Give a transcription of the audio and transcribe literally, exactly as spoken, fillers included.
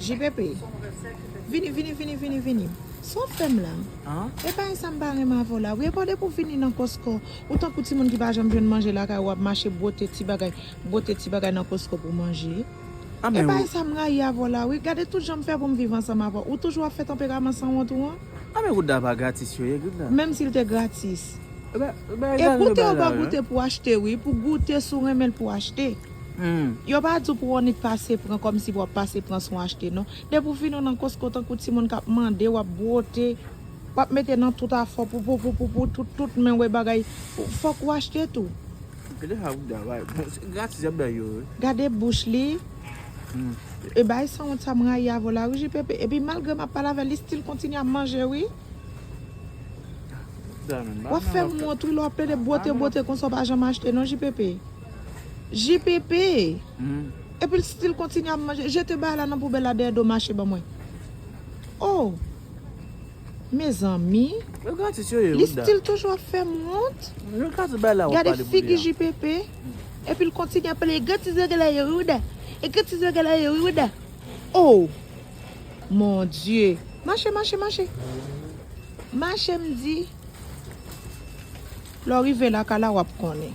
J P P. Vini, vini, vini, vini, vini. Sa w fè m la? An? E bagay sa m pa renmen avè w la. Wi, e pa depi w vini nan Costco, ou tankou timoun ki pa janm jwenn manje lakay ou, w ap mache bwote ti bagay, bwote ti bagay nan Costco pou manje. A E men bagay ou- sa m rayi avè w la, wi. Gade tout jan m fè pou m viv ansanm avè w. Ou toujou ap fè tanperaman sanwont ou an. a men ou da pa gratis yo ye, gid la. Menm si l te gratis. E ba- e ba- E gade goute yo ou ba pa la, goute pou achte, wi. Pou goute si w renmen l pou achte. Hmm. Yo pa di w pou w annik pase pran kòmsi w ap pase pran si w achte, non. Depi w vini w nan Costco tankou timoun k ap mande, w ap bwote, w ap mete nan tout afè w pou, pou, pou, pou, pou tout, tout men wè bagay. Fòk ou achte tou. Gade sa ou da bay. Bon, se gratis y ap bay yo, wi. Gade bouch li. Hmm. E bay sanwont sa m rayi avè w la, wi, J P P. Epi malgre m ap pale avè l, li still kontinye ap manje, wi. Da men, W ap fè m wont, wi, lè w ap plede bwote, bwote konsa w pa janm achte, non, J P P. J P P. Hmm. Epi l still kontinye ap manje. Jete bagay la nan poubèl la dèyè do mache ban mwen. Oh! Mezanmi. Yo gratis yo ye, Li Ouda. Still toujou ap fè m wont. Yo gratis bay la, ou Gade pale pou figi li a. J P P. Epi l kontinye ap pale, e grantiz yo genlè ye wi Ouda. E grantiz yo genlè ye wi Ouda. Oh! Mon Dieu. Mache, mache, mache. Mache, m di. Lè w rive lakay la, w ap konnen.